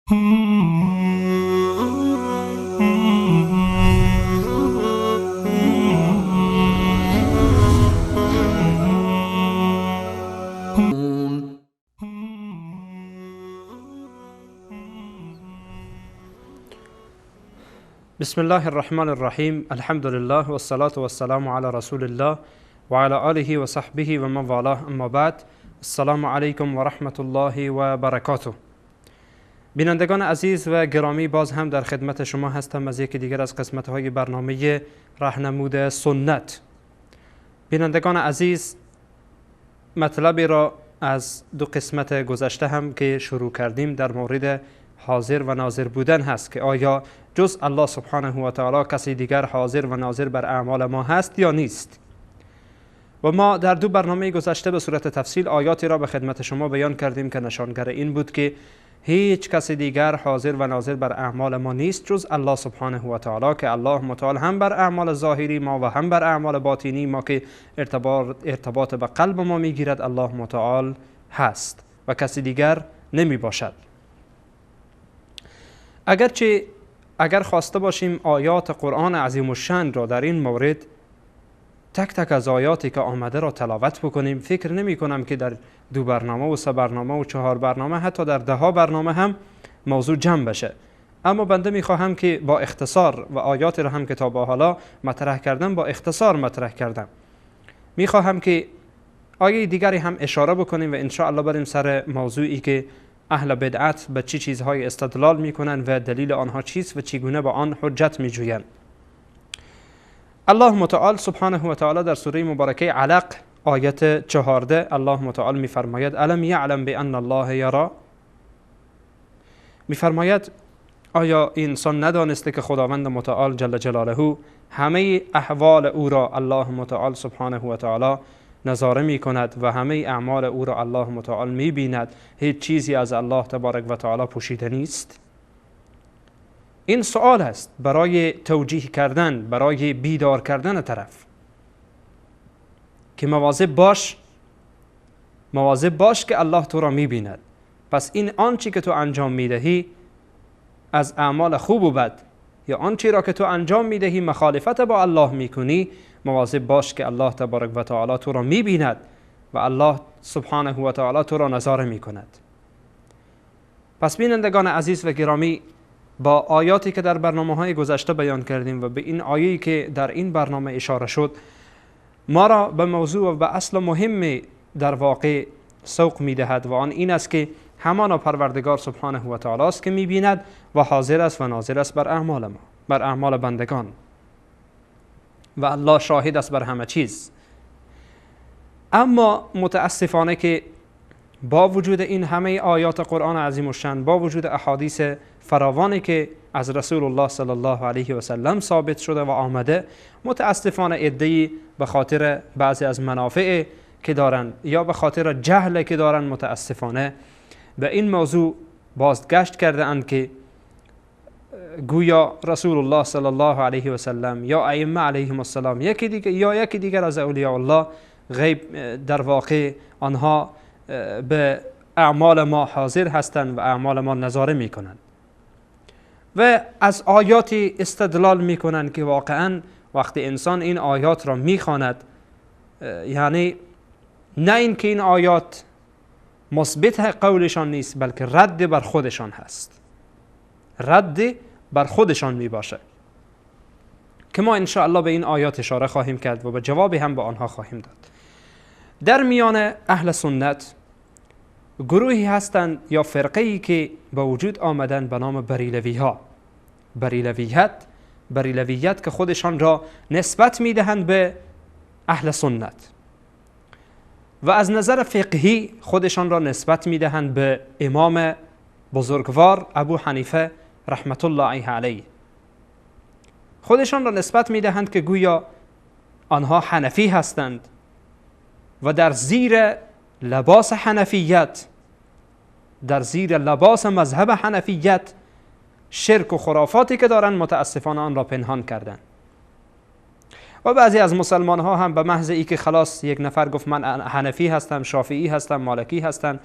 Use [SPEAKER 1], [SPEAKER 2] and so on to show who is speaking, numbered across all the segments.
[SPEAKER 1] بسم الله الرحمن الرحیم. الحمد لله والصلاة والسلام على رسول الله وعلى آله و صحبه و من والاه. اما بعد، السلام علیکم و رحمت الله و برکاته. بینندگان عزیز و گرامی، باز هم در خدمت شما هستم از یکی دیگر از قسمت‌های برنامه راهنمود سنت. بینندگان عزیز، مطلبی را از دو قسمت گذشته هم که شروع کردیم در مورد حاضر و ناظر بودن هست که آیا جز الله سبحانه و تعالی کسی دیگر حاضر و ناظر بر اعمال ما هست یا نیست. و ما در دو برنامه گذشته به صورت تفصیل آیاتی را به خدمت شما بیان کردیم که نشانگر این بود که هیچ کس دیگر حاضر و ناظر بر اعمال ما نیست جز الله سبحانه و تعالی، که الله متعال هم بر اعمال ظاهری ما و هم بر اعمال باطنی ما که ارتباط به قلب ما میگیرد الله متعال هست و کسی دیگر نمی باشد. اگرچه اگر خواسته باشیم آیات قرآن عظیم الشأن را در این مورد تک تک از آیاتی که آمده را تلاوت بکنیم، فکر نمی کنم که در دو برنامه و سه برنامه و چهار برنامه، حتی در ده ها برنامه هم موضوع جمع بشه. اما بنده می خواهم که با اختصار و آیاتی را هم که تا به حالا مطرح کردم با اختصار مطرح کردم، می خواهم که آیه دیگری هم اشاره بکنیم و انشاءالله بریم سر موضوعی که اهل بدعت به چه چیزهای استدلال میکنند و دلیل آنها چیست و چگونه با آن حجت میجویند. الله متعال سبحانه و تعالی در سوره مبارکه علق آیت 14 الله متعال میفرماید: الم یعلم بان الله یرا. میفرماید آیا انسان ندانسته که خداوند متعال جل جلاله همه احوال او را الله متعال سبحانه و تعالی نظاره می کند و همه اعمال او را الله متعال می بیند، هیچ چیزی از الله تبارک و تعالی پوشیده نیست؟ این سوال است برای توجیه کردن، برای بیدار کردن طرف که مواظب باش، مواظب باش که الله تو را می بیند. پس این آنچه که تو انجام می دهی از اعمال خوب و بد، یا آنچه را که تو انجام می دهی مخالفت با الله می کنی، مواظب باش که الله تبارک و تعالی تو را می بیند و الله سبحانه و تعالی تو را نظاره می کند. پس بینندگان عزیز و گرامی، با آیاتی که در برنامه های گذشته بیان کردیم و به این آیه‌ای که در این برنامه اشاره شد، ما را به موضوع و به اصل مهم در واقع سوق می دهد و آن این است که همانا پروردگار سبحانه و تعالی است که می بیند و حاضر است و ناظر است بر اعمال ما، بر اعمال بندگان، و الله شاهد است بر همه چیز. اما متاسفانه که با وجود این همه آیات قرآن عظیم الشأن، با وجود احادیث فراوانی که از رسول الله صلی الله علیه و سلم ثابت شده و آمده، متاسفانه عده‌ای به خاطر بعضی از منافع که دارند یا به خاطر جهل که دارند، متاسفانه به این موضوع بازگشت کرده اند که گویا رسول الله صلی الله علیه و سلم یا ائمه علیهم السلام یکی دیگر یا یکی دیگر از اولیاء الله غیب در واقع آنها به اعمال ما حاضر هستند و اعمال ما نظاره میکنند و از آیاتی استدلال میکنند که واقعا وقتی انسان این آیات را میخواند، یعنی نه اینکه این آیات مثبت قولشان نیست، بلکه رد بر خودشان هست، رد بر خودشان می باشه که ما انشاءالله به این آیات اشاره خواهیم کرد و به جوابی هم به آنها خواهیم داد. در میان اهل سنت گروهی هستند یا فرقه‌ای که با وجود آمدن به نام بریلوی ها، بریلویت که خودشان را نسبت میدهند به اهل سنت و از نظر فقهی خودشان را نسبت میدهند به امام بزرگوار ابو حنیفه رحمت الله علیه. خودشان را نسبت میدهند که گویا آنها حنفی هستند و در زیر لباس حنفیت، در زیر لباس مذهب حنفیت، شرک و خرافاتی که دارند متاسفانه آن را پنهان کردند. و بعضی از مسلمان ها هم به محض ای که خلاص یک نفر گفت من حنفی هستم، شافعی هستم، مالکی هستم،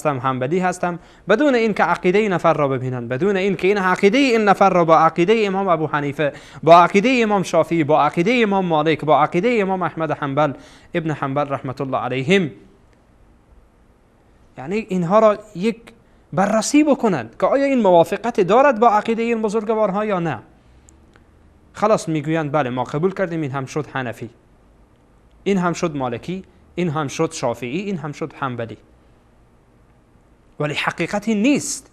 [SPEAKER 1] حنبلی هستم، بدون اینکه عقیده این نفر را ببینند، بدون اینکه این عقیده این نفر را با عقیده امام ابو حنیفه، با عقیده امام شافعی، با عقیده امام مالک، با عقیده امام احمد حنبل ابن حنبل رحمت الله علیهم، یعنی اینها را یک بررسی بکنند که آیا این موافقت دارد با عقیده این بزرگوارها یا نه. خلاص میگویند بله ما قبول کردیم، این هم شد حنفی، این هم شد مالکی، این هم شد شافعی، این هم شد حنبلی. ولی حقیقتی نیست.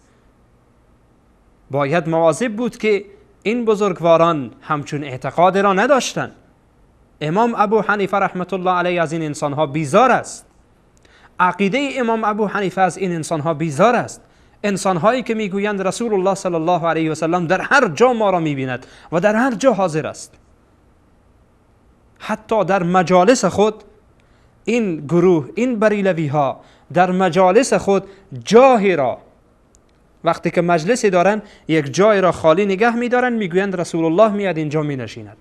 [SPEAKER 1] باید مواظب بود که این بزرگواران همچون اعتقاد را نداشتند. امام ابو حنیفه رحمت الله علیه از این انسانها بیزار است. عقیده امام ابو حنیفه از این انسانها بیزار است. انسانهایی که میگویند رسول الله صلی الله علیه و سلم در هر جا ما را میبیند و در هر جا حاضر است. حتی در مجالس خود این گروه، این بریلوی ها در مجالس خود جاهی را، وقتی که مجلسی دارن یک جای را خالی نگه میدارن، میگویند رسول الله میاد اینجا مینشیند.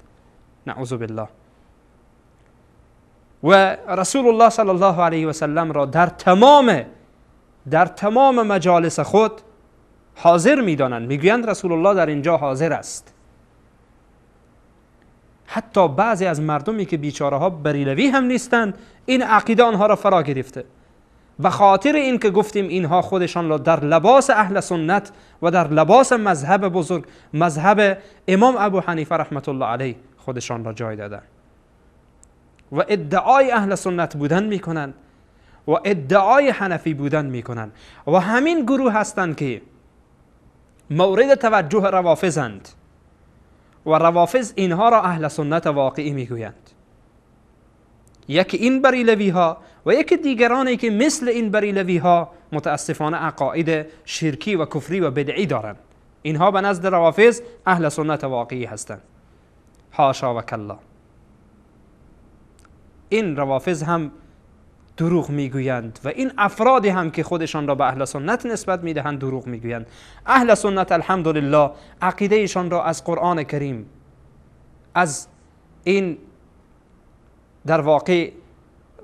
[SPEAKER 1] نعوذ بالله. و رسول الله صلی الله علیه و سلم را در تمام مجالس خود حاضر میدانند، میگویند رسول الله در اینجا حاضر است. حتی بعضی از مردمی که بیچاره ها بریلوی هم نیستند، این عقیده آنها را فرا گرفته. به خاطر اینکه گفتیم اینها خودشان را در لباس اهل سنت و در لباس مذهب بزرگ، مذهب امام ابو حنیفه رحمت الله علیه خودشان را جای دادن و ادعای اهل سنت بودن میکنند و ادعای حنفی بودن میکنند. و همین گروه هستند که مورد توجه روافضند و روافض اینها را اهل سنت واقعی میگویند. یکی این بریلوی ها و یکی دیگرانی که مثل این بریلوی ها متاسفانه عقاید شرکی و کفری و بدعی دارند. اینها به نزد روافض اهل سنت واقعی هستند. حاشا و کلا. این روافض هم دروغ میگویند و این افرادی هم که خودشان را به اهل سنت نسبت میدهند دروغ میگویند. اهل سنت الحمدلله عقیدهشان را از قرآن کریم، از این در واقع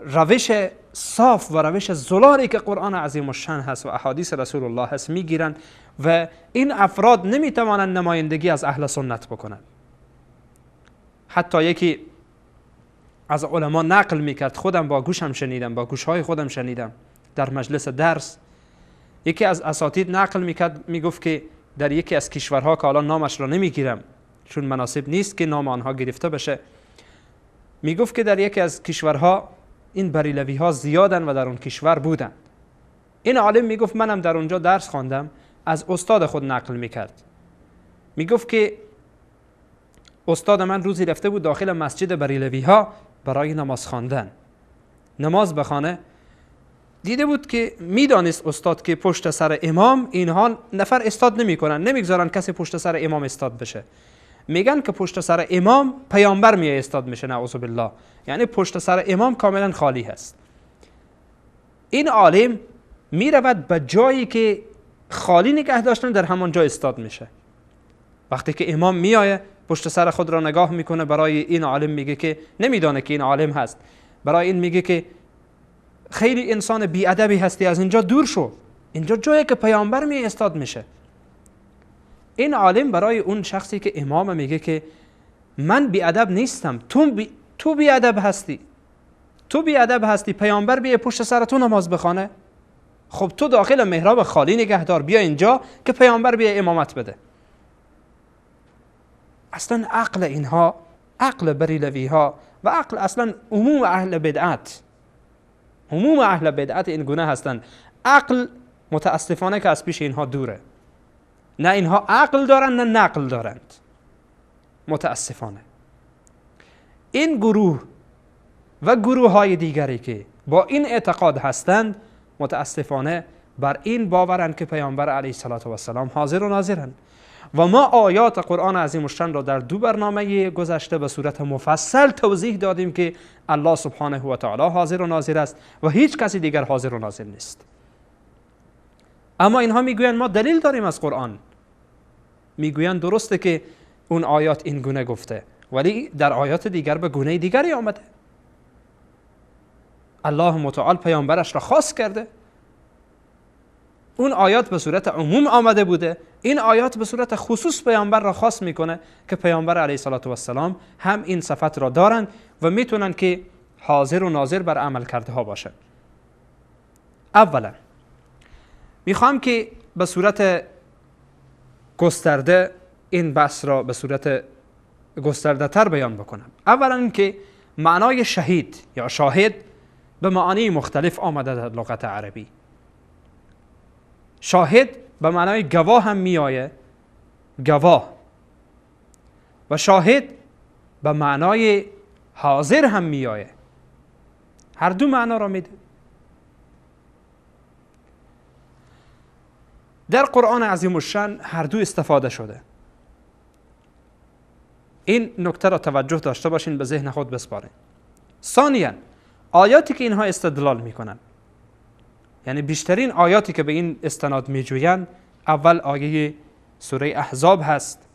[SPEAKER 1] روش صاف و روش زلالی که قرآن عظیم الشان هست و احادیث رسول الله هست میگیرند و این افراد نمیتوانند نمایندگی از اهل سنت بکنند. حتی یکی از علما نقل میکرد، خودم با گوشم شنیدم، با گوشهای خودم شنیدم در مجلس درس، یکی از اساتید نقل میکرد، میگفت که در یکی از کشورها که الان نامش را نمیگیرم چون مناسب نیست که نام آنها گرفته بشه، میگفت که در یکی از کشورها این بریلوی ها زیادن و در اون کشور بودن. این عالم میگفت منم در اونجا درس خواندم، از استاد خود نقل میکرد، میگفت که استاد من روزی رفته بود داخل مسجد بریلوی ها برای نماز خواندن، نماز بخوانه. دیده بود که میدانست استاد که پشت سر امام اینها نفر استاد نمیکنن، نمیگذارن کسی پشت سر امام استاد بشه. میگن که پشت سر امام پیامبر می استاد میشه، نعوذ بالله، یعنی پشت سر امام کاملا خالی هست. این عالم میرود به جایی که خالی نگه داشتن، در همان جای استاد میشه. وقتی که امام میآید پشت سر خود را نگاه میکنه، برای این عالم میگه که نمیدانه که این عالم هست، برای این میگه که خیلی انسان بی‌ادبی هستی، از اینجا دور شو، اینجا جایی که پیامبر می استاد میشه. این عالم برای اون شخصی که امام میگه که من بی‌ادب نیستم، تو بی‌ادب هستی، تو بی‌ادب هستی، پیامبر بیه پشت سر تو نماز بخوانه، خب تو داخل محراب خالی نگهدار، بیا اینجا که پیامبر بیا امامت بده. اصلا عقل اینها، عقل بریلوی ها و عقل اصلا عموم اهل بدعت، عموم اهل بدعت این گونه هستند. عقل متاسفانه که از پیش اینها دوره، نه اینها عقل دارند نه نقل دارند، متاسفانه. این گروه و گروه های دیگری که با این اعتقاد هستند متاسفانه بر این باورند که پیامبر علیه السلام حاضر و ناظرند. و ما آیات قرآن عظیم الشان را در دو برنامه گذشته به صورت مفصل توضیح دادیم که الله سبحانه و تعالی حاضر و ناظر است و هیچ کسی دیگر حاضر و ناظر نیست. اما اینها میگویند ما دلیل داریم از قرآن، میگویند درسته که اون آیات این گونه گفته، ولی در آیات دیگر به گونه دیگری آمده. الله متعال پیامبرش را خاص کرده. اون آیات به صورت عموم آمده بوده، این آیات به صورت خصوص پیامبر را خاص میکنه که پیامبر علیه الصلاة والسلام هم این صفت را دارند و میتونن که حاضر و ناظر بر عمل کرده ها باشند. اولا میخوام که به صورت گسترده این بحث را به صورت گسترده تر بیان بکنم. اولا اینکه معنای شهید یا شاهد به معانی مختلف آمده در لغت عربی. شاهد به معنای گواه هم میآید، گواه، و شاهد به معنای حاضر هم میآید. هر دو معنا را میده. در قرآن عظیم الشأن هر دو استفاده شده. این نکته را توجه داشته باشین، به ذهن خود بسپارین. ثانیا آیاتی که اینها استدلال میکنن، یعنی بیشترین آیاتی که به این استناد میجویند، اول آیه سوره احزاب هست.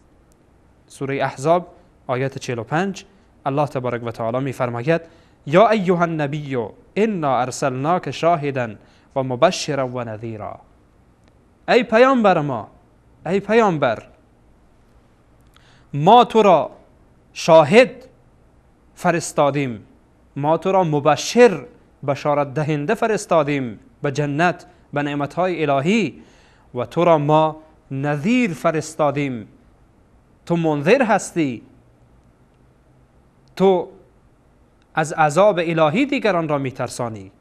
[SPEAKER 1] سوره احزاب آیت 45 الله تبارک و تعالی میفرماید: یا ایها النبی انا ارسلناک شاهدا و مبشرا و نذیرا. ای پیامبر ما، ای پیامبر، ما تو را شاهد فرستادیم، ما تو را مبشر، بشارت دهنده فرستادیم به جنت، به نعمتهای الهی، و تو را ما نذیر فرستادیم، تو منذر هستی، تو از عذاب الهی دیگران را میترسانی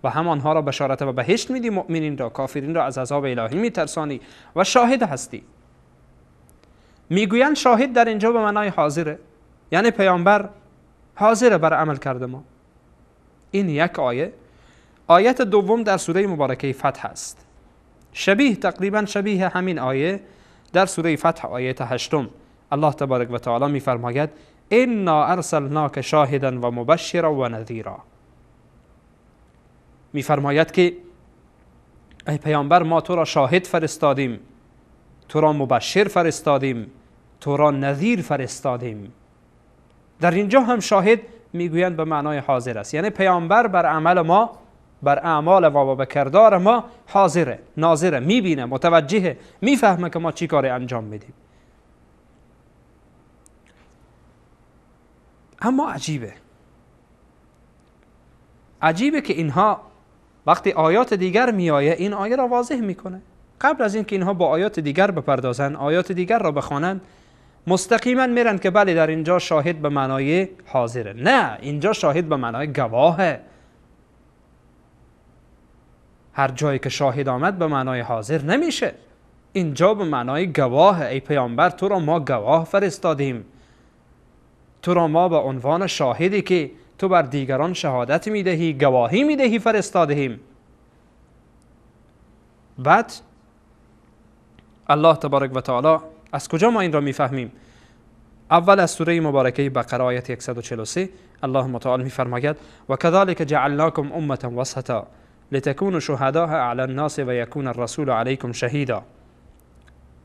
[SPEAKER 1] و همانها را بشارت و بهشت میدی، مؤمنین را، کافرین را از عذاب الهی میترسانی و شاهد هستی. میگویند شاهد در اینجا به معنای حاضره، یعنی پیامبر حاضره بر عمل کرده ما. این یک آیه. آیت دوم در سوره مبارکه فتح است، شبیه، تقریبا شبیه همین آیه. در سوره فتح آیت 8 الله تبارک و تعالی میفرماید: انا ارسلناک شاهدا و مبشرا و نذیرا. میفرماید که ای پیامبر، ما تو را شاهد فرستادیم، تو را مبشر فرستادیم، تو را نذیر فرستادیم. در اینجا هم شاهد میگویند به معنای حاضر است، یعنی پیامبر بر عمل ما، بر اعمال و به کردار ما حاضره، ناظره، میبینه، متوجهه، میفهمه که ما چی کاری انجام میدیم. اما عجیبه، عجیبه که اینها وقتی آیات دیگر میآیه این آیه را واضح میکنه. قبل از اینکه اینها با آیات دیگر بپردازن، آیات دیگر را بخوانند، مستقیما میرن که بله در اینجا شاهد به معنای حاضره. نه، اینجا شاهد به معنای گواهه. هر جایی که شاهد آمد به معنای حاضر نمیشه، اینجا به معنای گواهه. ای پیامبر، تو را ما گواه فرستادیم، تو را ما به عنوان شاهدی که تو بر دیگران شهادت میدهی، گواهی میدهی فرستادهیم. بعد الله تبارک و تعالی از کجا ما این را میفهمیم؟ اول از سوره مبارکه بقره آیت 143 الله متعال میفرماید: و کذلک جعلناکم امه وسطا لتکونوا شهداء علی الناس و یکون الرسول علیکم شهیدا.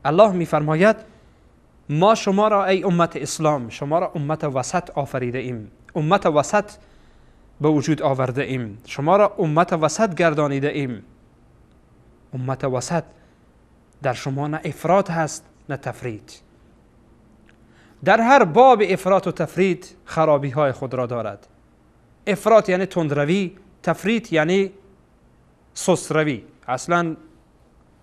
[SPEAKER 1] الله میفرماید ما شما را ای امت اسلام، شما را امت وسط آفریده ایم، امت وسط به وجود آورده ایم، شما را امت وسط گردانیده ایم. امت وسط، در شما نه افراط هست نه تفرید. در هر باب افراط و تفرید خرابی های خود را دارد. افراط یعنی تندروی، تفرید یعنی سستروی. اصلا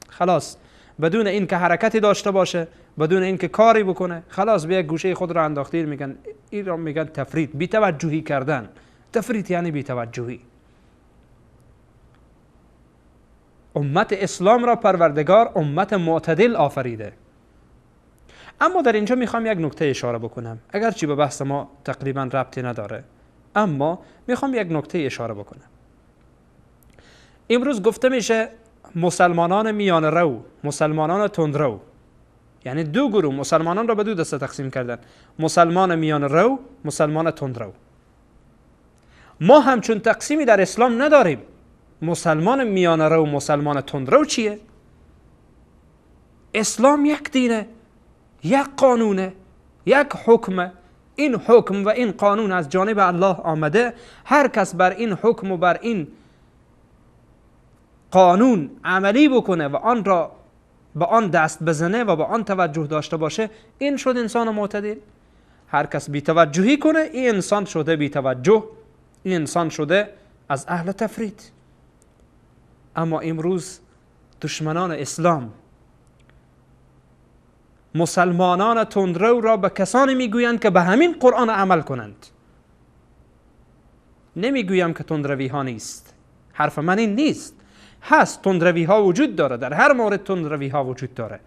[SPEAKER 1] خلاص بدون اینکه حرکتی داشته باشه، بدون اینکه کاری بکنه، خلاص به یک گوشه خود را انداخته. میگن این را میگن تفرید، بی توجهی کردن. تفرید یعنی بی توجهی. امت اسلام را پروردگار امت معتدل آفریده. اما در اینجا میخوام یک نکته اشاره بکنم، اگرچه به بحث ما تقریبا ربطی نداره، اما میخوام یک نکته اشاره بکنم. امروز گفته میشه مسلمانان میان رو، مسلمانان تندرو، یعنی دو گروه مسلمانان را به دو دسته تقسیم کردن، مسلمان میان رو، مسلمان تندرو. ما همچون تقسیمی در اسلام نداریم. مسلمان میان رو، مسلمان تندرو چیه؟ اسلام یک دینه، یک قانونه، یک حکمه. این حکم و این قانون از جانب الله آمده، هر کس بر این حکم و بر این قانون عملی بکنه و آن را به آن دست بزنه و به آن توجه داشته باشه، این شد انسان معتدل. هر کس بی توجهی کنه، این انسان شده بی توجه، این انسان شده از اهل تفرید. اما امروز دشمنان اسلام مسلمانان تندرو را به کسانی میگویند که به همین قرآن عمل کنند. نمیگویم که تندروی ها نیست، حرف من این نیست، هست، تندروی ها وجود داره، در هر مورد تندروی ها وجود داره.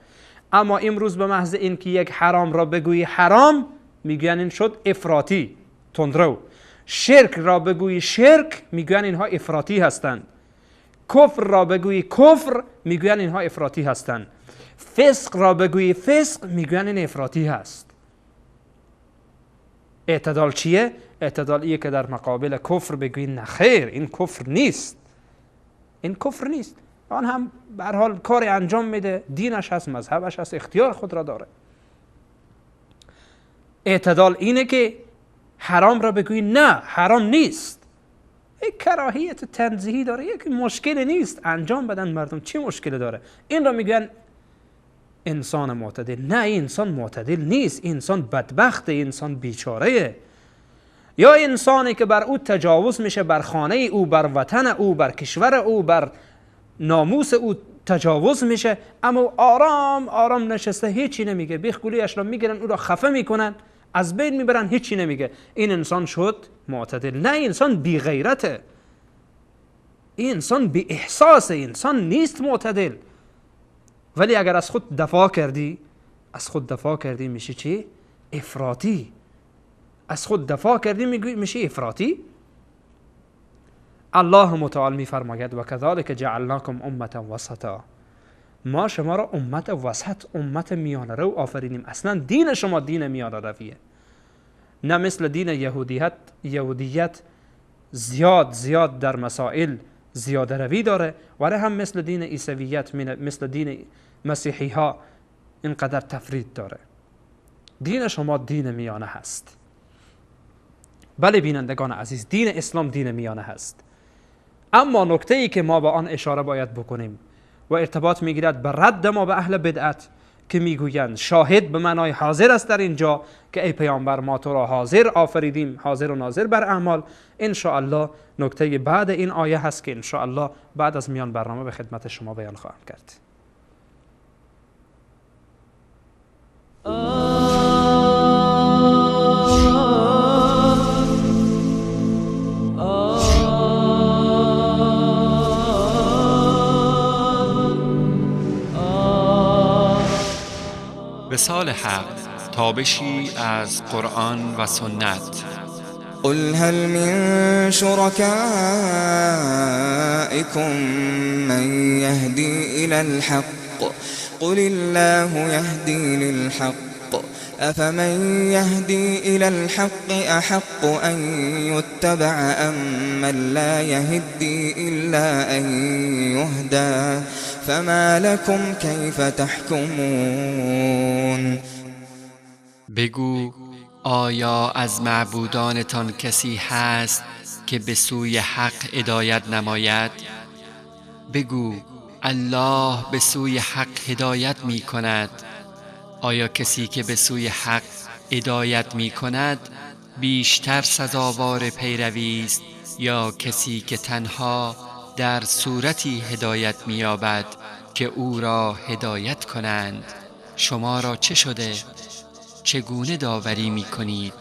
[SPEAKER 1] اما امروز به محض اینکه یک حرام را بگویی حرام، میگویند این شد افراطی، تندرو. شرک را بگویی شرک، میگویند اینها افراطی هستند. کفر را بگویی کفر، میگویند اینها افراطی هستند. فسق را بگویی فسق، میگویند این افراطی هست. اعتدال چیه؟ اعتدال ایه که در مقابل کفر بگویی نه خیر، این کفر نیست، این کفر نیست. آن هم به هر حال کاری انجام میده، دینش هست، مذهبش هست، اختیار خود را داره. اعتدال اینه که حرام را بگویی نه حرام نیست، یک کراهیت تنزیهی داره، یک مشکل نیست، انجام بدن مردم، چه مشکلی داره؟ این را میگن انسان معتدل. نه، انسان معتدل نیست، انسان بدبخت، انسان بیچاره. یا انسانی که بر او تجاوز میشه، بر خانه او، بر وطن او، بر کشور او، بر ناموس او تجاوز میشه، اما آرام آرام نشسته، هیچی نمیگه، بیخ گولیش را میگیرن، او را خفه میکنن، از بین میبرن، هیچی نمیگه. این انسان شد معتدل. نه، انسان بی غیرته، این انسان بی احساسه، انسان نیست معتدل. ولی اگر از خود دفاع کردی، از خود دفاع کردی میشه چی؟ افراطی. از خود دفاع کردی میشه افراطی. الله متعال میفرماید و کذالک جعلناکم امة وسطا، ما شما را امت وسط، امت میانه رو آفرینیم. اصلا دین شما دین میانه رویه، نه مثل دین یهودیت زیاد زیاد در مسائل زیاده روی داره، ولی هم مثل دین عیسویت، مثل دین مسیحی ها اینقدر تفرید داره. دین شما دین میانه هست. بله بینندگان عزیز، دین اسلام دین میانه هست. اما نکته ای که ما به آن اشاره باید بکنیم و ارتباط میگیرد به رد ما به اهل بدعت که میگویند شاهد به معنای حاضر است در اینجا، که ای پیامبر ما تو را حاضر آفریدیم، حاضر و ناظر بر اعمال. ان شاء الله نکته بعد این آیه هست که ان شاء الله بعد از میان برنامه به خدمت شما بیان خواهم کرد.
[SPEAKER 2] وصال حق، تابشی از قرآن و سنت.
[SPEAKER 3] قل هل من شركائكم من يهدي إلى الحق قل الله يهدي للحق أفمن يهدي إلى الحق أحق أن يتبع أم من لا يهدي إلا أن يهدى فما لكم كيف تحكمون.
[SPEAKER 2] بگو آیا از معبودانتان کسی هست که به سوی حق هدایت نماید؟ بگو الله به سوی حق هدایت می کند. آیا کسی که به سوی حق هدایت می کند بیشتر سزاوار پیروی است یا کسی که تنها در صورتی هدایت می یابد که او را هدایت کنند؟ شما را چه شده؟ چگونه داوری می کنید؟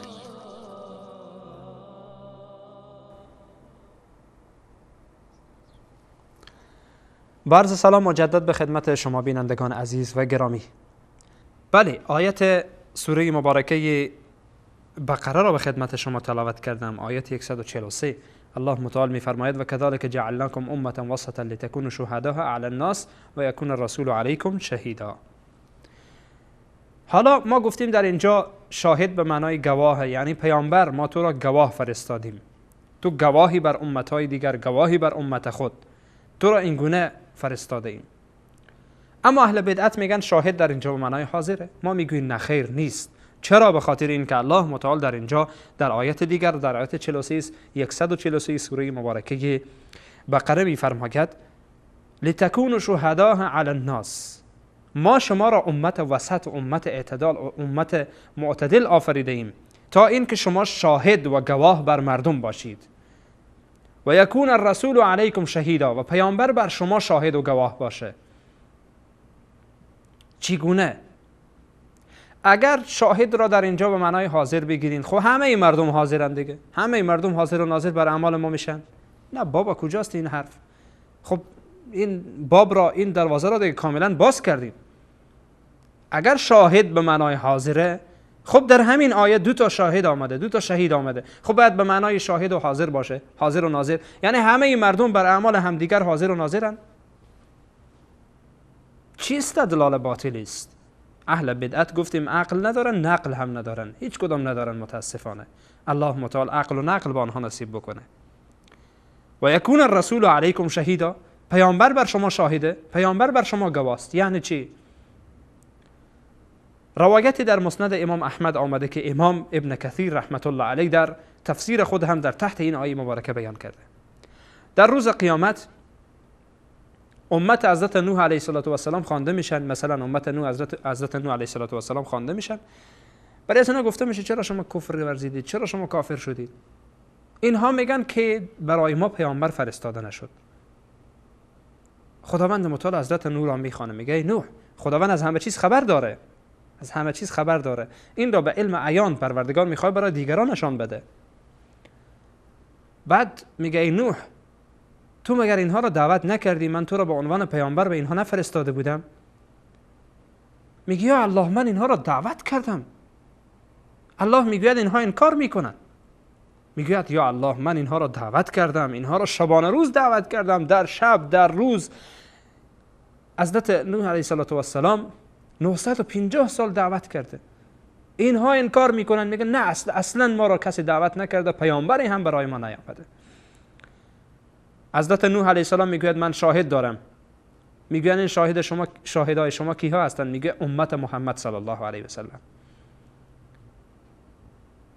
[SPEAKER 1] با عرض سلام مجدد به خدمت شما بینندگان عزیز و گرامی. بله، آیت سوره مبارکه بقره را به خدمت شما تلاوت کردم، آیت 143. الله متعال می‌فرماید و کذالک جعلناکم امة وسطا لتکونوا شهداء علی الناس و یکون الرسول علیکم شهیدا. حالا ما گفتیم در اینجا شاهد به معنای گواه، یعنی پیامبر ما تو را گواه فرستادیم، تو گواهی بر امتهای دیگر، گواهی بر امت خود، تو را اینگونه فرستاده ایم. اما اهل بدعت میگن شاهد در اینجا به معنای حاضره. ما میگوییم نه خیر نیست، چرا؟ به خاطر اینکه الله متعال در اینجا در آیت دیگر، در آیت 43 143 سوره مبارکه بقره می‌فرماید لتکونوا شهداء علی الناس. ما شما را امت وسط، امت اعتدال، امت معتدل آفریده ایم تا اینکه شما شاهد و گواه بر مردم باشید. و یکون الرسول علیکم شهیدا، و پیامبر بر شما شاهد و گواه باشه. چگونه؟ اگر شاهد را در اینجا به معنای حاضر بگیرین، خب همه مردم حاضرن دیگه، همه مردم حاضر و ناظر بر اعمال ما میشن. نه بابا، کجاست این حرف؟ خب این باب را، این دروازه را دیگه کاملا باز کردیم. اگر شاهد به معنای حاضره، خب در همین آیه دو تا شاهد آمده، دو تا شهید آمده، خب باید به معنای شاهد و حاضر باشه، حاضر و ناظر، یعنی همه مردم بر اعمال همدیگر حاضر و ناظرن. چی استدلال باطلی است؟ اهل بدعت گفتیم عقل ندارن، نقل هم ندارن، هیچ کدام ندارن متاسفانه. الله متعال عقل و نقل به آنها نصیب بکنه. و یکون الرسول علیکم شهیدا، پیامبر بر شما شاهده، پیامبر بر شما گواست. یعنی چی؟ روایتی در مسند امام احمد آمده که امام ابن کثیر رحمت الله علیه در تفسیر خود هم در تحت این آیه مبارکه بیان کرده. در روز قیامت امت حضرت نوح علیه السلام خوانده میشن، مثلا امت نوح حضرت نوح علیه السلام خوانده میشن، برای از اینا گفته میشه چرا شما کفر ورزیدید، چرا شما کافر شدید؟ اینها میگن که برای ما پیامبر فرستاده نشد. خداوند متعال حضرت نوح را میخوانه، میگه ای نوح، خداوند از همه چیز خبر داره، از همه چیز خبر داره، این را به علم عیان پروردگار میخواد برای دیگران نشان بده. بعد میگه ای نوح، تو مگر اینها را دعوت نکردی؟ من تو را به عنوان پیامبر به اینها نفرستاده بودم؟ میگه یا الله، من اینها را دعوت کردم. الله میگوید اینها انکار میکنن. میگوید یا الله، من اینها را دعوت کردم، اینها را شبانه روز دعوت کردم، در شب، در روز. حضرت نوح علیه السلام 950 سال دعوت کرده، اینها انکار میکنن، میگن نه اصلا ما را کسی دعوت نکرده، پیامبری هم برای ما نیامده. حضرت نوح علیه السلام میگوید من شاهد دارم. میگوین این شاهد شما، شاهدای شما کیها هستند؟ میگه امت محمد صلی الله علیه و سلم.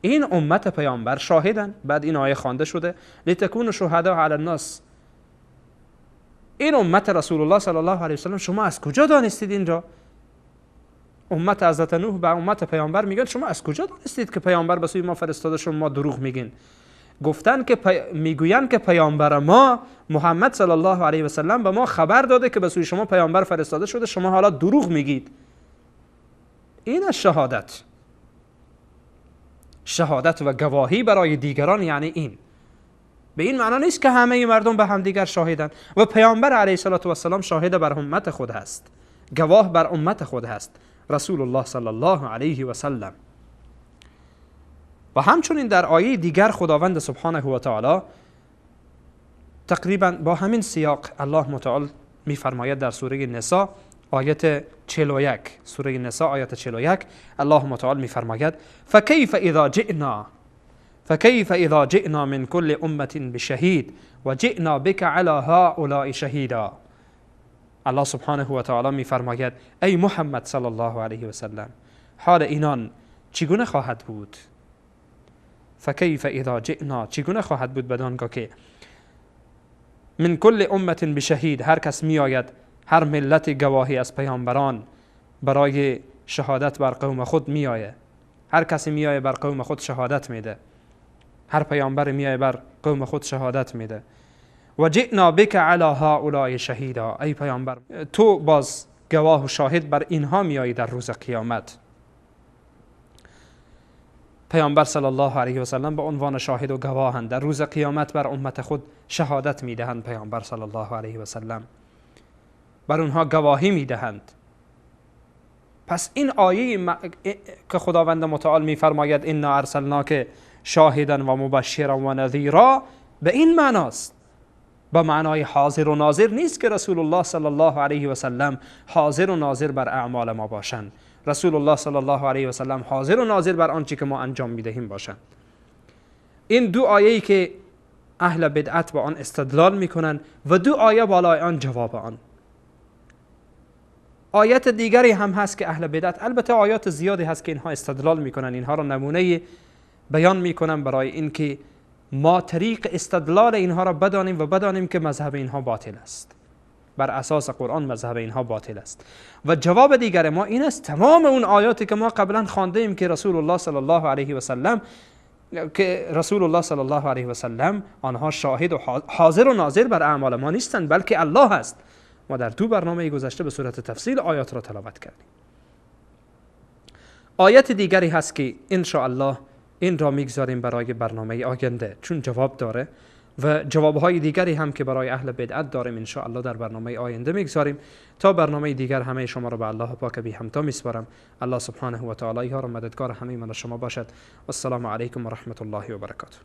[SPEAKER 1] این امت پیامبر شاهدن. بعد این آیه خوانده شده لتکونوا شهداء علی الناس. این امت رسول الله صلی الله علیه و سلم، شما از کجا دانستید این را؟ امت حضرت نوح به امت پیامبر میگن شما از کجا دانستید که پیامبر به سوی ما فرستاده شد؟ ما دروغ میگین. گفتن که میگویند که پیامبر ما محمد صلی الله علیه و سلم به ما خبر داده که به سوی شما پیامبر فرستاده شده، شما حالا دروغ میگید. این از شهادت، شهادت و گواهی برای دیگران، یعنی این به این معنا نیست که همه مردم به همدیگر شاهدند. و پیامبر علیه السلام شاهد بر امت خود هست، گواه بر امت خود هست، رسول الله صلی الله علیه و سلم. و همچنین در آیه دیگر خداوند سبحانه و تعالی تقریبا با همین سیاق الله متعال میفرماید در سوره نساء آیت 41، سوره نساء آیت 41 الله متعال میفرماید فکیف اذا جئنا من كل امه بشهید و جئنا بك على هؤلاء شهیدا. الله سبحانه و تعالی میفرماید ای محمد صلی الله علیه و سلم، حال اینان چگونه خواهد بود؟ فکیف اذا جئنا، چگونه خواهد بود بدانگاه که من کل امت بشهید، هر کس می آید، هر ملت گواهی از پیامبران برای شهادت بر قوم خود می آید، هر کسی می آید بر قوم خود شهادت میده، هر پیامبر می آید بر قوم خود شهادت میده. و جئنا بک علی هؤلاء شهیدا، ای پیامبر تو باز گواه و شاهد بر اینها می آیی در روز قیامت. پیامبر صلی الله علیه و سلم به عنوان شاهد و گواهند در روز قیامت بر امت خود شهادت میدهند. پیامبر صلی الله علیه و سلم بر اونها گواهی میدهند. پس این آیه که خداوند متعال میفرماید انا ارسلناک شاهدا و مبشرا و نذیرا به این معناست، به معنای حاضر و ناظر نیست که رسول الله صلی الله علیه و سلم حاضر و ناظر بر اعمال ما باشند. رسول الله صلی الله علیه و سلم حاضر و ناظر بر آنچه که ما انجام میدهیم باشند. این دو آیه‌ای که اهل بدعت با آن استدلال میکنن و دو آیه بالای آن جواب آن. آیت دیگری هم هست که اهل بدعت، البته آیات زیادی هست که اینها استدلال میکنن، اینها را نمونه بیان میکنن برای اینکه ما طریق استدلال اینها را بدانیم و بدانیم که مذهب اینها باطل است. بر اساس قرآن مذهب اینها باطل است. و جواب دیگر ما این است، تمام اون آیاتی که ما قبلا خوانده ایم که رسول الله صلی الله علیه و سلم آنها شاهد و حاضر و ناظر بر اعمال ما نیستند، بلکه الله است. ما در دو برنامه گذشته به صورت تفصیل آیات را تلاوت کردیم. آیت دیگری هست که ان شاء الله این را میگذاریم برای برنامه آینده، چون جواب داره و جوابهای دیگری هم که برای اهل بدعت داریم ان شاء الله در برنامه آینده میگذاریم. تا برنامه دیگر همه شما را به الله پاک بی همتا میسپارم. الله سبحانه و تعالی یار و مددگار همه من و شما باشد. والسلام علیکم و رحمت الله و برکاته.